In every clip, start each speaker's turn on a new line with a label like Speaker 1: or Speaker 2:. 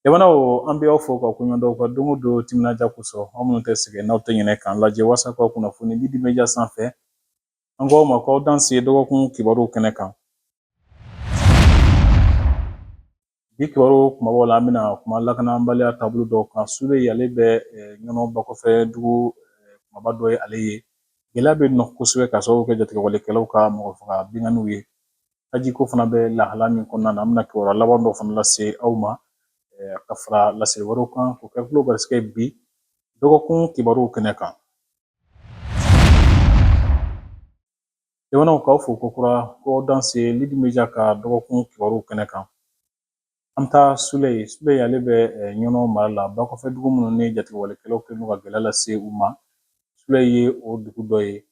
Speaker 1: Jamanaw, an bɛ aw fo ka koɲuman dɔw ka don o don timinandiya kosɔn. Aw minnu tɛ sɛgɛn, n'aw tɛ ɲinɛ k'an lajɛ walasa k'aw kunnafoni Lidi Media sanfɛ, an ko aw ma k'aw danse dɔgɔkun kibaruw kɛnɛ kan. Bi kibaru kumabaw la, an bɛna kuma lakanabaliya taabolo dɔw kan. Sule, ale bɛ Ɲɔnɔ bakɔfɛ dugu kumaba dɔ ye. Ale ye gɛlɛya bɛ nɔ kosɛbɛ ka sababu kɛ jatigɛwalekɛlaw ka mɔgɔ faga binkanniw ye. Tajiko fana bɛ lahala min kɔnɔna na, an bɛna kibaruya laban dɔ fana lase aw ma ka fara laseli wɛrɛw kan k'o kɛ tulo garisɛgɛ bi dɔgɔkun kibaruw kɛnɛ kan. Jamanaw, k'aw fo kokura ko danse Lidi Media ka dɔgɔkun kibaruw kɛnɛ kan. An bɛ taa Sule. Sule, ale bɛ Ɲɔnɔ mara la, bakɔfɛ dugu minnu ni jatigɛwalekɛlaw kɛlen don ka gɛlɛya lase u ma. Sule ye o dugu dɔ ye. I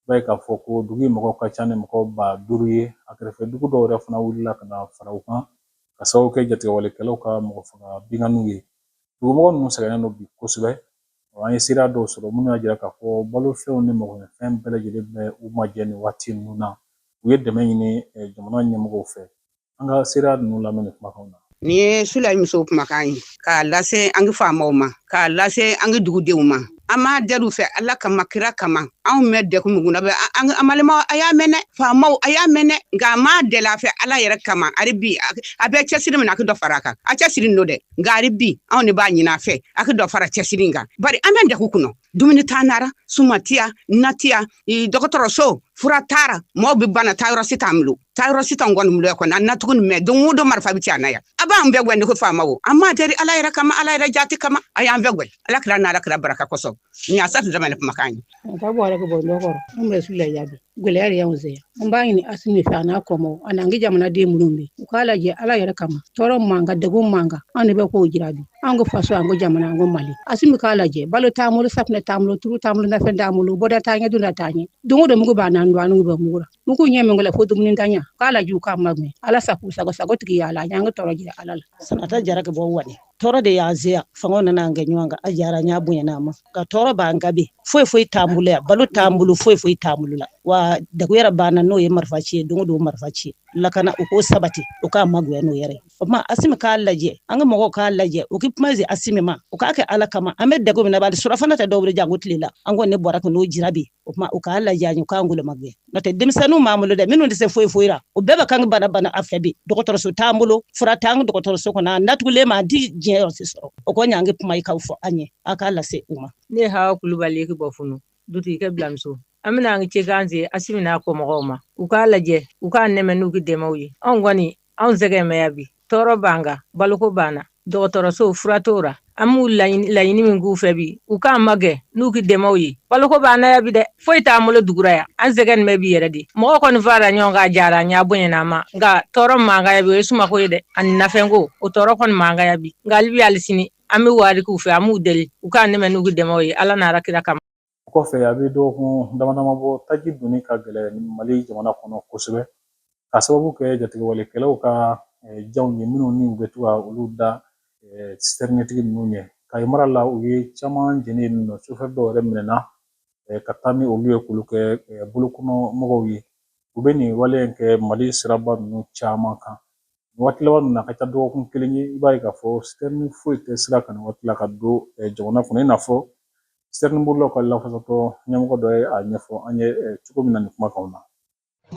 Speaker 1: b'a ye k'a fɔ ko dugu in mɔgɔw ka ca ni mɔgɔ 5000 ye. A kɛrɛfɛ dugu dɔw yɛrɛ fana wulila ka na fara u kan ka sababu kɛ jatigɛwalekɛlaw ka mɔgɔ faga binkanniw ye. Dugumɔgɔ ninnu sɛgɛnnen don bi kosɛbɛ. An ye sira dɔw sɔrɔ minnu y'a jira k'a fɔ balofɛnw ni magoɲɛfɛn bɛɛ lajɛlen bɛ u majɛ nin waati ninnu na. U ye dɛmɛ ɲini jamana ɲɛmɔgɔw fɛ. An ka sira ninnu lamɛn nin kumakanw na.
Speaker 2: Nin ye Sulayi musow kumakan ye k'a lase an ka faamaw ma, k'a lase an ka dugudenw ma. An m'a deli u fɛ Ala kama, kira kama. Anw mɛ degun min kunna, an balima, a y'a mɛn dɛ. Faamaw, a y'a mɛn dɛ. Nka an m'a deli a fɛ Ala yɛrɛ kama. Hali bi a bɛ cɛsiri min na, a ka dɔ fara a kan. A cɛsiri don dɛ, nka hali bi anw de b'a ɲini a fɛ a ka dɔ fara cɛsiri in kan, bari an bɛ degun kɔnɔ. Dumuni t'an nara, suma tiya, na tiya, dɔgɔtɔrɔso fura taara, mɔgɔw bɛ bana, taayɔrɔ si t'an bolo, taayɔrɔ si t'an kɔni bolo kɔni. An na tuguni mɛ don o don marifa bɛ ci an na yan. A b'an bɛɛ gɛn ne ko faama o. An m'a deli Ala yɛrɛ kama, Ala yɛrɛ jati kama, a y'an bɛɛ gɛn Ala kira n'Ala kira baraka kosɔn. Nin y'a sa tun tɛmɛ kumakan ye.
Speaker 3: Ka bɔ ala ka bɔ dɔ kɔrɔ, an bɛ Sula jaabi. Gɛlɛya de y'anw se yan. An b'a ɲini Asimi fɛ, a n'a kɔmɔw, a n'an ka jamanaden minnu bɛ, u k'a lajɛ Ala yɛrɛ kama. Tɔɔrɔ man kan, degun man kan, anw de bɛ k'o jira bi. Anw ko faso, an ko jamana, an ko Mali. Asimi k'a lajɛ, balo t'an bolo, safunɛ t'an bolo, tulu t'an bolo, nafɛn t'an bolo, bɔda t'an ɲɛ, donda t'an ɲɛ. Don o don mugu b'an na, an don an bɛ mugu la. Mugu ɲɛ min kɛlɛ fo dumuni tanya. K'a lajɛ u k'a magɛn. Ala sago sago sago tigi y'a la, an y'an ka tɔɔrɔ jira Ala la.
Speaker 4: Sanata jara ka bɔ wani. Tɔɔrɔ de y'an se yan. Fangaw nana an kɛ ɲɔgɔn kan. A jara n y'a bonya n'a ma. Nka tɔɔrɔ b'an kan bi. Foyi foyi t'an bolo yan. Balo t'an bolo, foyi foyi t'an bolo la. Wa degun yɛrɛ b'an na, n'o ye marifa ci ye, don o don marifa ci. Lakana, u k'o sabati, u k'a magoya n'o yɛrɛ ye. O tuma Asimi k'a lajɛ, an ka mɔgɔw k'a lajɛ, u k'i kuma se Asimi ma, u k'a kɛ Ala kama. An bɛ degun min na, bari surafana tɛ dɔw bolo janko tile la. An kɔni ne bɔra ka n'o jira bi. O tuma u k'a lajɛ an ye, u k'an golo magɛn. N'o tɛ denmisɛnninw b'an bolo dɛ, minnu tɛ se foyi foyi la, o bɛɛ bɛ kan bana bana a fɛ bi. Dɔgɔtɔrɔso t'an bolo, fura t'an dɔgɔtɔrɔso kɔnɔ, a datugulen ma, an ti diɲɛ yɔrɔ si sɔrɔ. O kɔni y'an ka kuma ye k'aw fɔ an ye, a k'a lase u ma.
Speaker 5: Ne ye Hawa Kulubali ye ka bɔ Funu, dutigi kɛ bilamuso. An bɛna an cɛ se Asimi n'a kɔmɔgɔw ma, u k'a lajɛ, u k'a nɛmɛ n'u ka dɛmɛw ye. Anw kɔni, anw sɛgɛn mɛ yan bi. Tɔɔrɔ b'an kan, baloko b'an na, dɔgɔtɔrɔso fura t'o ra. An b'u laɲini min k'u fɛ bi, u k'an magɛn n'u ka dɛmɛw ye. Baloko b'an na yan bi dɛ, foyi t'an bolo dugura yan. An sɛgɛn bɛ bi yɛrɛ de. Mɔgɔ kɔni fara ɲɔgɔn kan, jara an y'a bonya n'an ma, nka tɔɔrɔ min b'an kan yan bi, o ye sumako ye dɛ, ani nafɛnko, o tɔɔrɔ kɔni b'an kan yan bi. Nka hali bi, hali sini, an bɛ wari k'u fɛ, an b'u deli u k'an dɛmɛ n'u ka dɛmɛw ye, Ala n'a kira kama.
Speaker 1: O kɔfɛ, a bɛ dɔgɔkun dama dama bɔ, taji donni ka gɛlɛn Mali jamana kɔnɔ kosɛbɛ ka sababu kɛ jatigɛwalekɛlaw ka janw ye, minnu ni u bɛ to ka olu da sitɛrinitigi ninnu ɲɛ. Kayi mara la, u ye caman jeni yen nɔ. Sofɛri dɔw yɛrɛ minɛna ka taa ni olu ye k'olu kɛ bolokɔnɔ mɔgɔw ye. U bɛ nin wale in kɛ Mali siraba ninnu caman kan nin waati laban ninnu na. A ka ca dɔgɔkun kelen ye, i b'a ye k'a fɔ sitɛrini foyi tɛ sira kan nin waati la ka don jamana kɔnɔ, i n'a fɔ sitɛrini bolilaw ka lafasatɔ ɲɛmɔgɔ dɔ ye a ɲɛfɔ an ye cogo min na nin kumakanw na.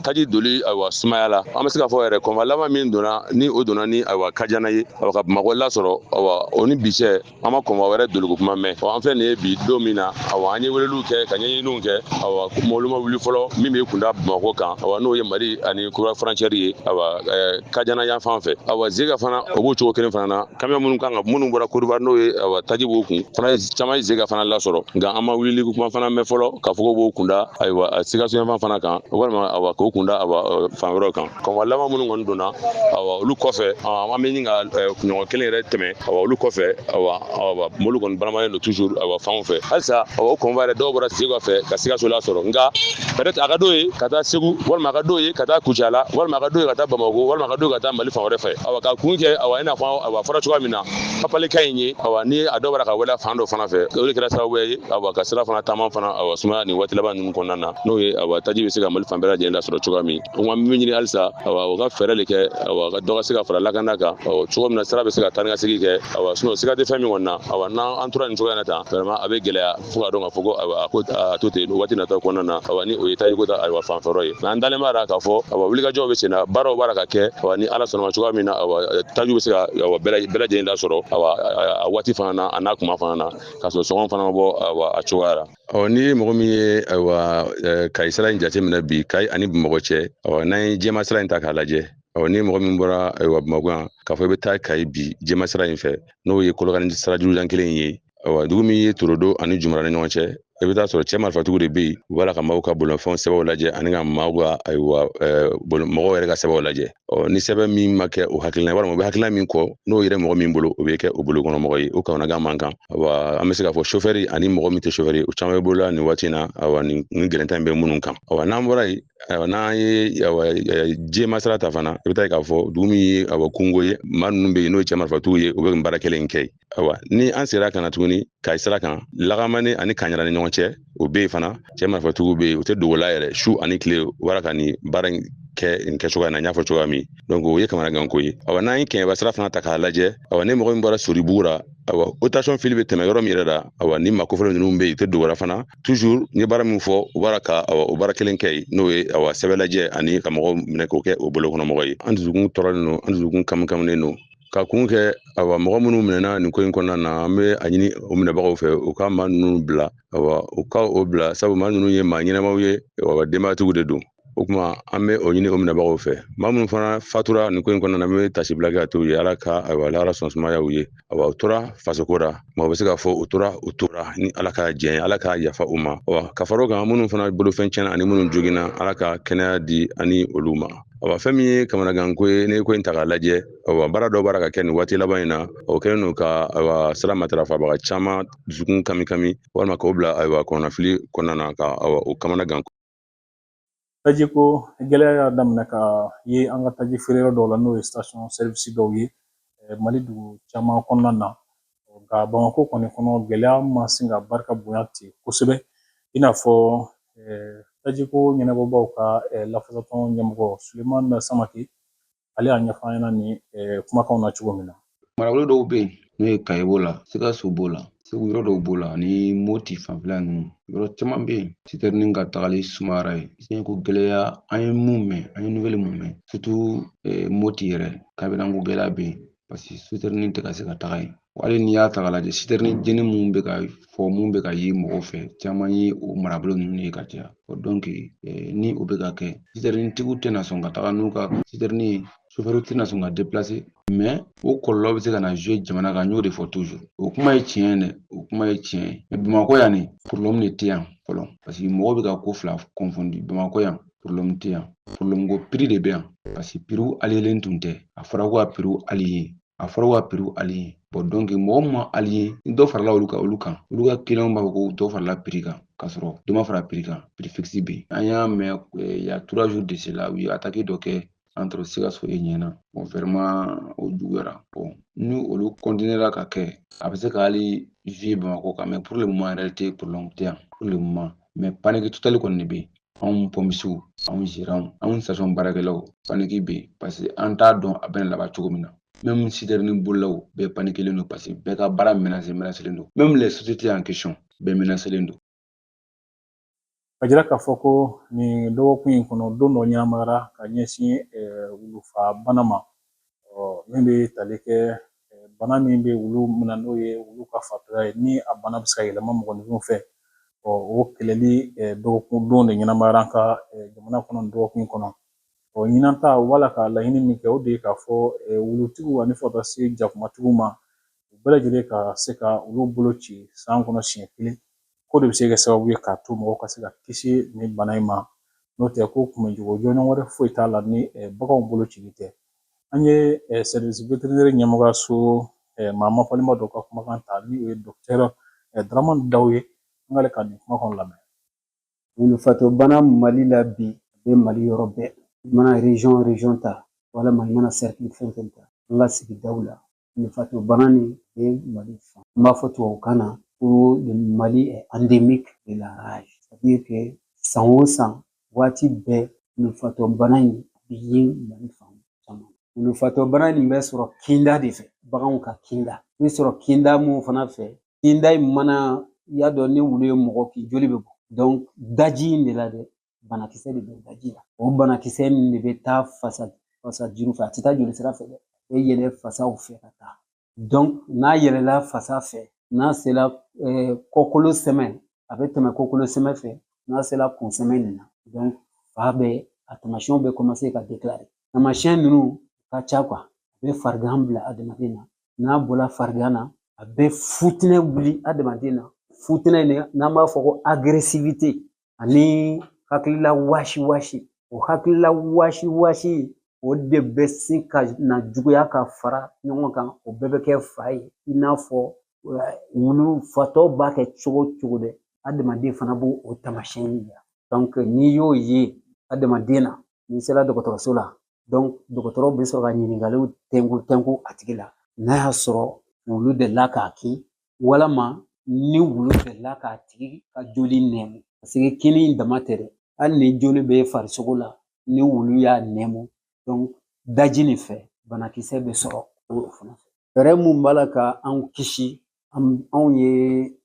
Speaker 6: Taji doli, ayiwa, sumaya la, an bɛ se k'a fɔ yɛrɛ, convoi laban min donna ni o donna ni, ayiwa, Kajana ye, ayiwa, ka Bamakɔ lasɔrɔ, ayiwa, o ni bi cɛ, an ma convoi wɛrɛ doliko kuma mɛn. An filɛ nin ye bi don min na, ayiwa, an ye weleliw kɛ ka ɲɛɲininiw kɛ, ayiwa, mɔbili ma wuli fɔlɔ min bɛ kunda Bamakɔ kan, ayiwa, n'o ye Mali ani Kura frontière ye, ayiwa, Kajana yan fan fɛ. Ayiwa, Zega fana, o b'o cogo kelen fana na. Camion minnu kan ka minnu bɔra Côte d'Ivoire, n'o ye, ayiwa, taji b'o kun fana, caman ye Zega fana lasɔrɔ, nka an ma wulili kuma fana mɛn fɔlɔ k'a fɔ ko b'o kunda, ayiwa, Sikaso yanfan fana kan, walima, ayiwa, k'o kunda, ayiwa, fan wɛrɛw kan. Convoi laban minnu kɔni donna, ayiwa, olu kɔfɛ, an bɛ ɲini ka kunɲɔgɔn kelen yɛrɛ tɛmɛ. Ayiwa, olu kɔfɛ, ayiwa, mobili kɔni baramalen don toujours, ayiwa, fanw fɛ halisa. Ayiwa, o convoi yɛrɛ dɔw bɔra Segu fɛ ka Sikaso lasɔrɔ, nka peut-être a ka dɔw ye ka taa Segu, walima a ka dɔw ye ka taa Kucala, walima a ka dɔw ye ka taa Bamakɔ, walima a ka dɔw ye ka taa Mali fan wɛrɛ fɛ. Ayiwa, ka kun kɛ, ayiwa, i n'a fɔ, ayiwa, fɔra cogoya min na. Papalikan in ye, awa ni a dɔw bɔra ka waleya fan dɔ fana fɛ, o de kɛra sababu ye awa ka sira fana taama fana awa sumaya nin waati laban ninnu kɔnɔna na, n'o ye awa taji bɛ se ka Mali fan bɛɛ lajɛlen lasɔrɔ cogoya min. O kuma min ɲini halisa, awa u ka fɛɛrɛ de kɛ, awa ka dɔ ka se ka fara lakana kan, awa cogo min na sira bɛ se ka taa ni ka segin kɛ, awa sinon siga tɛ fɛn min kɔni na, awa n'an tora nin cogoya in na tan, vraiment a bɛ gɛlɛya fo ka dɔn k'a fɔ ko awa a ko a to ten waati nataw kɔnɔna na, awa ni o ye tajiko ta ayiwa fanfɛyɔrɔ ye. Nka an dalen b'a la k'a fɔ awa wulikajɔw bɛ sen na, baaraw b'a la ka kɛ, awa ni Ala sɔnna ma cogoya min na, awa tajiw bɛ se ka awa bɛɛ lajɛlen lasɔrɔ, awa a waati fana na, a n'a kuma fana na, k'a sɔrɔ sɔngɔ fana ma bɔ awa a cogoya la. Ɔ ni ye mɔgɔ min ye ayiwa Kayi sira in jateminɛ bi, Kayi ani Bamakɔ cɛ, awa n'an ye jɛma sira in ta k'a lajɛ, ɔ ni mɔgɔ min bɔra ayiwa Bamakɔ yan k'a fɔ i bɛ taa Kayi bi jɛma sira in fɛ, n'o ye Kolokani sirajurujan kelen in ye, ayiwa dugu min ye Torodo ani Jumara ni ɲɔgɔn cɛ, i bɛ taa sɔrɔ cɛ marifatigiw de bɛ yen, u b'a la ka maaw ka bolifɛnw sɛbɛnw lajɛ ani ka maaw ka ayiwa mɔgɔw yɛrɛ ka sɛbɛnw lajɛ. Ɔ ni sɛbɛn min ma kɛ o hakilina ye, walima u bɛ hakilina min kɔ n'o yɛrɛ mɔgɔ min bolo, o bɛ kɛ o bolo kɔnɔ mɔgɔ ye, o kamanagan man kan. Awa an bɛ se k'a fɔ sofɛri ani mɔgɔ min tɛ sofɛri, o caman bɛ bolola nin waati in na, awa nin gɛlɛnta in bɛ minnu kan. Awa n'an bɔra yen, ayiwa n'an ye awa jɛma sira ta fana, i bɛ taa ye k'a fɔ dugu min ye awa kungo ye, maa ninnu bɛ yen n'o ye cɛ marifatigiw ye, u bɛ nin baara kelen in kɛ yen. Ayiwa ni an sera ka na tuguni Kayi sira kan, Lagamani ani Kaɲara ni ɲɔgɔn cɛ, o bɛ yen fana, cɛ marifatigiw bɛ yen, u tɛ dogo la yɛrɛ, su ani tile u b'a la ka nin baara in kɛ nin kɛcogoya in na, n y'a fɔ cogoya min. Donc o ye kamanaganko ye. Awa n'an ye Kɛɲɛba sira fana ta k'a lajɛ, awa ni mɔgɔ min bɔra Soribugu la, awa rotation fili bɛ tɛmɛ yɔrɔ min yɛrɛ la, awa ni maa kofɔlen ninnu bɛ yen, u tɛ dogo la fana. Toujours n ye baara min fɔ, u b'a la ka awa o baara kelen kɛ yen, n'o ye awa sɛbɛn lajɛ ani ka mɔgɔw minɛ k'o kɛ o bolo kɔnɔ mɔgɔ ye. An dusukun tɔɔrɔlen don, an dusukun kamkaminen don. Ka kun kɛ awa mɔgɔ minnu minɛna nin ko in kɔnɔna na, an bɛ a ɲini o minɛbagaw fɛ u ka maa ninnu bila, awa u ka o bila, sabu maa ninnu ye maa ɲɛnamaw ye, awa denbayatigiw de don. O kuma an bɛ o ɲini o minɛbagaw fɛ. Maa minnu fana fatura nin ko in kɔnɔna na, an bɛ tasibila kɛ ka t'u ye, Ala ka ayiwa lahara sɔn sumaya u ye. Awa u tora fasoko la, mɔgɔ bɛ se k'a fɔ u tora ni Ala ka jɛn ye, Ala ka yafa u ma. Awa ka fara o kan, minnu fana bolofɛn tiɲɛna ani minnu joginna, Ala ka kɛnɛya di ani olu ma. Awa fɛn min ye kamanaganko ye, n'i ye ko in ta k'a lajɛ, awa baara dɔw b'a la ka kɛ nin waati laban in na, o kɛlen don ka ayiwa sira matarafabaga caman dusukun kami kami, walima k'o bila ayiwa kɔnɔnafili kɔnɔna na ka awa o kamanagan.
Speaker 1: Tajiko gɛlɛya y'a daminɛ ka ye an ka taji feere yɔrɔ dɔw la, n'o ye station service dɔw ye Mali dugu caman kɔnɔna na. Nka Bamakɔ kɔni kɔnɔ, gɛlɛya ma sin ka barika bonya ten kosɛbɛ, i n'a fɔ tajiko ɲɛnabɔbaw ka lafasatɔn ɲɛmɔgɔ Sulemani Samake, ale y'a ɲɛfɔ an ɲɛna nin kumakanw na cogo min na.
Speaker 7: Marabolo dɔw bɛ yen, n'o ye Kayi b'o la, Sikaso b'o la, Segu yɔrɔ dɔw b'o la, ani Moti fanfɛla ninnu, yɔrɔ caman bɛ yen. Citerne ka tagali sumayara yen. Ko gɛlɛya, an ye mun mɛn, an ye nouvelle mun mɛn, surtout Moti yɛrɛ, carburant ko gɛlɛya bɛ yen, parce que citerne tɛ ka se ka taga yen. Hali n'i y'a ta k'a lajɛ, citerne jeni mun bɛ ka fɔ, mun bɛ ka ye mɔgɔw fɛ, caman ye o marabolo ninnu ye ka caya. Donc ni o bɛ ka kɛ, citerne tigiw tɛna sɔn ka taga n'u ka citerne ye, chauffeur tɛna sɔn ka déplacer, mais o kɔlɔlɔ bɛ se ka na jouer jamana kan, n y'o de fɔ toujours. O kuma ye tiɲɛ ye dɛ, o kuma ye tiɲɛ ye. Mais Bamakɔ yan nin, problème de tɛ yan fɔlɔ, parce que mɔgɔw bɛ ka ko fila confondu. Bamakɔ yan, problème tɛ yan, problème ko prix de bɛ yan, parce que prix aliyelen tun tɛ. A fɔra ko ka prix allié, a fɔra ko ka prix allié. Bon donc mɔgɔ min ma allié, ni dɔ farala olu kan, olu ka client b'a fɔ ko dɔ farala prix kan, k'a sɔrɔ dɔ ma fara prix kan, prix fixe bɛ yen. An y'a mɛn il y a 3 jours de cela, u ye attaque dɔ kɛ entre Sikaso et Ɲɛna. Bon vraiment o juguyara. Bon ni olu continuera ka kɛ, a bɛ se ka hali jouer Bamakɔ kan, mais pour le moment en réalité problème tɛ yan pour le moment. Mais panique totale kɔni de bɛ yen. Anw pɔmisiw, anw gérants, anw station baarakɛlaw, panique bɛ yen, parce que an t'a dɔn a bɛna laban cogo min na. Même citerne bolilaw bɛɛ paniquelen don, parce que bɛɛ ka baara menacelen don. Même les sociétés en question bɛɛ menacelen don.
Speaker 1: Ka jira k'a fɔ ko nin dɔgɔkun in kɔnɔ, don dɔ ɲɛnamayara ka ɲɛsin wulufa bana ma, min bɛ tali kɛ bana min bɛ wulu minɛ, n'o ye wulu ka fatɔya ye, ni a bana bɛ se ka yɛlɛma mɔgɔninfinw fɛ. O kɛlɛli dɔgɔkun don de ɲɛnamayara an ka jamana kɔnɔ nin dɔgɔkun in kɔnɔ. Ɲinan ta, u b'a la ka laɲini min kɛ, o de ye k'a fɔ wulutigiw ani fo ka taa se jakumatigiw ma, u bɛɛ lajɛlen ka se ka olu bolo ci san kɔnɔ siɲɛ kelen, ko de bɛ se ka kɛ sababu ye k'a to mɔgɔw ka se ka kisi nin bana in ma. N'o tɛ ko kunbɛncogo jɔnjɔn wɛrɛ foyi t'a la ni baganw bolo cili tɛ. An ye service vétérinaire ɲɛmɔgɔyaso maa mafɔlenba dɔ ka kumakan ta, ni o ye docteur Dramane Daw ye. An k'ale ka nin kumakanw lamɛn.
Speaker 8: Wulufatɔ bana Mali la bi, a bɛ Mali yɔrɔ bɛɛ. I mana région ta, walima i mana cercle fɛn fɛn ta, an ka sigidaw la, wulufatɔ bana ni Bɛ Mali fan. N b'a fɔ tubabukan na ko le Mali est endémique de la rage. C'est-à-dire que san o san, waati bɛɛ, wulufatɔ bana in bɛ ye Mali fan caman. Wulufatɔ bana in bɛ sɔrɔ kinda de fɛ, baganw ka kinda. I bɛ sɔrɔ kinda mun fana fɛ, kinda in mana, i y'a dɔn ni wulu ye mɔgɔ kin, joli bɛ bɔ. Donc daji in de la dɛ, banakisɛ de bɛ daji la. O banakisɛ nin de bɛ taa fasa juru fɛ, a tɛ taa joli sira fɛ dɛ, a bɛ yɛlɛ fasaw fɛ ka taa. Donc n'a yɛlɛla fasa fɛ, n'a sera kɔkolo sɛmɛ, a bɛ tɛmɛ kɔkolo sɛmɛ fɛ, n'a sera kun sɛmɛ nin na, donc fa bɛ a taamasiyɛnw bɛ commencer ka déclarer. Taamasiyɛn ninnu ka ca quoi, a bɛ farigan bila adamaden na. N'a bɔra farigan na, a bɛ futinɛ wuli adamaden na. Futinɛ in n'an b'a fɔ ko agressivité ani hakilila wasi wasi. O hakilila wasi wasi o de bɛ sin ka na juguya ka fara ɲɔgɔn kan, o bɛɛ bɛ kɛ fa ye. I n'a fɔ wulu fatɔ b'a kɛ cogo o cogo dɛ, adamaden fana b'o o taamasiyɛn in yira. Donc n'i y'o ye adamaden na, n'i sera dɔgɔtɔrɔso la, donc dɔgɔtɔrɔ bɛ sɔrɔ ka ɲininkaliw tɛnku tɛnku a tigi la, n'a y'a sɔrɔ wulu delila k'a kin, walama ni wulu delila k'a tigi ka joli nɛmu. Parce que kinni in dama tɛ dɛ, hali ni joli bɛ farisogo la, ni wulu y'a nɛmu, donc daji nin fɛ banakisɛ bɛ sɔrɔ o fana fɛ. Fɛɛrɛ mun b'a la ka anw kisi, anw ye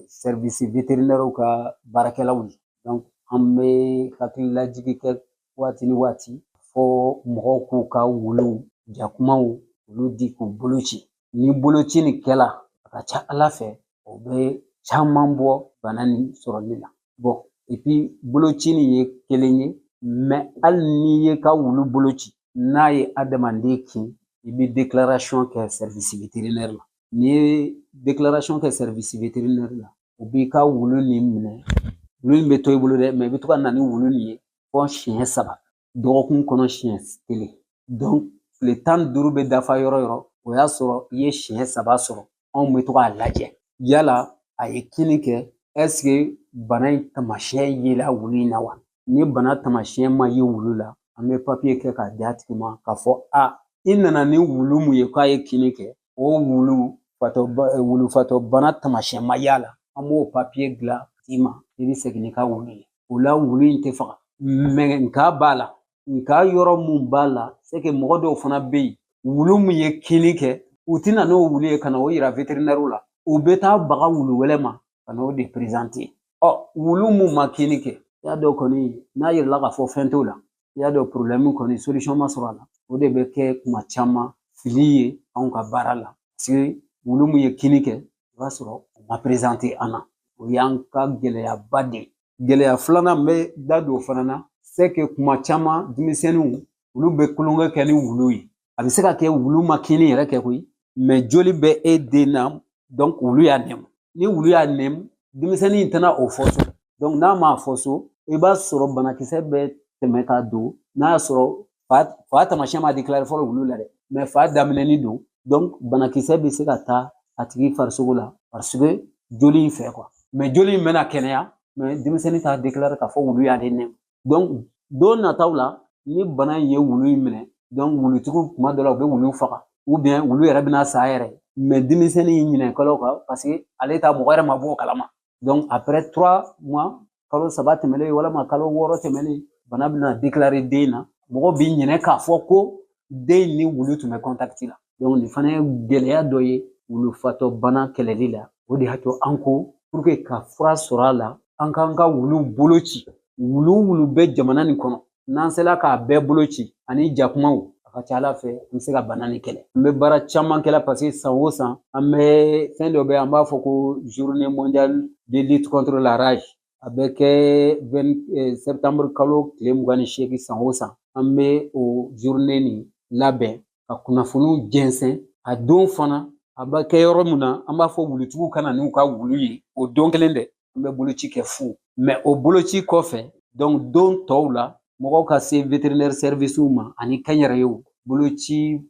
Speaker 8: service vétérinaire ka baarakɛlaw ye. Donc an bɛ hakililajigi kɛ waati ni waati fo mɔgɔw k'u ka wuluw jakumaw olu di k'u bolo ci. Ni boloci nin kɛla, a ka ca Ala fɛ, o bɛ caman bɔ bana nin sɔrɔli la. Bon, et puis boloci nin ye kelen ye, mais hali n'i ye ka wulu bolo ci, n'a ye adamaden kin, i bɛ déclaration kɛ service vétérinaire la. N'i ye déclaration kɛ service vétérinaire la, u b'i ka wulu nin minɛ. Wulu in bɛ to i bolo dɛ, mais i bɛ to ka na ni wulu nin ye fɔ siɲɛ 3 dɔgɔkun kɔnɔ, siɲɛ 1. Donc tile 15 bɛ dafa yɔrɔ o yɔrɔ, o y'a sɔrɔ i ye siɲɛ 3 sɔrɔ. Anw bɛ to k'a lajɛ yala a ye kinni kɛ, est-ce que bana in taamasiyɛn yela wulu in na wa? Ni bana taamasiyɛn ma ye wulu la, an bɛ papiye kɛ k'a di a tigi ma k'a fɔ a i nana ni wulu mun ye k'a ye kinni kɛ, o wulu fatɔ, wulu fatɔ bana taamasiyɛn ma y'a la, an b'o papiye dilan d'i ma, i bɛ segin n'i ka wulu ye. O la wulu in tɛ faga, mais nka b'a la, nka yɔrɔ mun b'a la, c'est que mɔgɔ dɔw fana bɛ yen, wulu mun ye kinni kɛ, u tɛna n'o wulu ye ka na o yira vétérinaire la, u bɛ taa baga wulu wɛrɛ ma ka n'o de présenter. Ɔ wulu mun ma kinni kɛ, i y'a dɔn kɔni n'a yirala k'a fɔ fɛn t'o la, i y'a dɔn problème kɔni solution ma sɔrɔ a la. O de bɛ kɛ kuma caman fili ye anw ka baara la, parce que wulu mun ye kinni kɛ, i b'a sɔrɔ o ma présenter an na. O y'an ka gɛlɛyaba de ye. Gɛlɛya filanan n bɛ da don o fana na, c'est que kuma caman denmisɛnninw olu bɛ kulonkɛ kɛ ni wulu ye. A bɛ se ka kɛ wulu ma kinni yɛrɛ kɛ koyi, mais joli bɛ e den na, donc wulu y'a nɛmu. Ni wulu y'a nɛmu, denmisɛnnin in tɛna o fɔ so. Donc n'a m'a fɔ so, i b'a sɔrɔ banakisɛ bɛ tɛmɛ ka don. N'a y'a sɔrɔ fa taamasiyɛn ma déclarer fɔlɔ wulu la dɛ, mais fa daminɛni don, donc banakisɛ bɛ se ka taa a tigi farisogo la parce que joli in fɛ quoi. Mais joli in bɛna kɛnɛya, mais denmisɛnnin t'a déclarer k'a fɔ wulu y'ale nɛmu. Donc don nataw la, ni bana in ye wulu in minɛ, donc wulutigiw kuma dɔ la u bɛ wulu faga, ou bien wulu yɛrɛ bɛna sa yɛrɛ, mais denmisɛnnin in ɲinɛ kan parce que ale ta mɔgɔ yɛrɛ ma bɔ o kalama. Donc après 3 mois, kalo 3 tɛmɛnen walama kalo 6 tɛmɛnen, bana bɛna déclarer den na, mɔgɔ b'i ɲinɛ k'a fɔ ko den ni wulu tun bɛ contact la. Donc nin fana ye gɛlɛya dɔ ye wulufatɔ bana kɛlɛli la. O de y'a to an ko pour que ka fura sɔrɔ a la, an k'an ka wuluw bolo ci. Wulu bɛ jamana nin kɔnɔ, n'an sera k'a bɛɛ bolo ci ani jakumaw, a ka ca Ala fɛ an bɛ se ka bana nin kɛlɛ. An bɛ baara caman kɛ la, parce que san o san an bɛ fɛn dɔ bɛ, an b'a fɔ ko journée mondiale de lutte contre la rage. A bɛ kɛ septembre kalo tile 28 san o san. An bɛ o journée nin labɛn ka kunnafoniw jɛnsɛn. A don fana a bɛ kɛ yɔrɔ min na, an b'a fɔ wulutigiw ka na n'u ka wulu ye o don kelen dɛ, an bɛ boloci kɛ fu. Mais o boloci kɔfɛ, donc don tɔw la, mɔgɔw ka se vétérinaire service ma ani kɛnyɛrɛyew boloci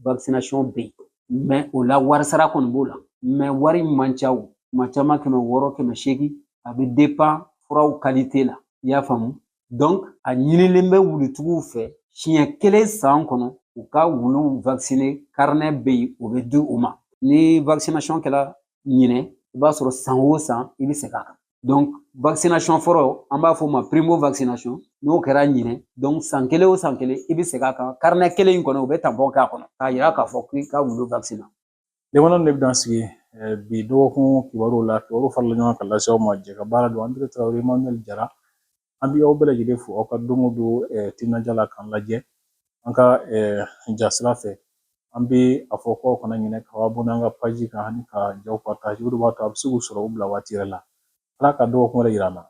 Speaker 8: vaccination bɛ yen, mais o la wari sara kɔni b'o la, mais wari man ca. O kuma caman 600, 800, a bɛ dépend furaw qualité la, i y'a faamu. Donc a ɲinilen bɛ wulutigiw fɛ siɲɛ kelen san kɔnɔ u ka wuluw vacciner, carnet bɛ yen, o bɛ di u ma. Ni vaccination kɛra ɲinɛ, i b'a sɔrɔ san o san i bɛ segin a kan. Donc vaccination fɔlɔ, an b'a fɔ o ma primo vaccination, n'o kɛra ɲinɛ, donc san kelen o san kelen i bɛ segin a kan. Carnet kelen in kɔnɔ, u bɛ tampon k'a kɔnɔ k'a yira k'a fɔ k'i ka wulu vacciné.
Speaker 1: Limanaw de bɛ dan sigi bi dɔgɔkun kibaruw la. Kibaru farala ɲɔgɔn kan ka lase aw ma. Jɛ ka baara don Andre Traoré, Emmanuel Jara. An bɛ aw bɛɛ lajɛlen fo aw ka don o don timinandiya la k'an lajɛ an ka ja sira fɛ. An bɛ a fɔ k'aw kana ɲinɛ k'aw abonné an ka page kan ani ka jaw partage. O de b'a to a bɛ se k'u sɔrɔ u bila waati yɛrɛ la. Ala ka dɔgɔkun wɛrɛ yira an na.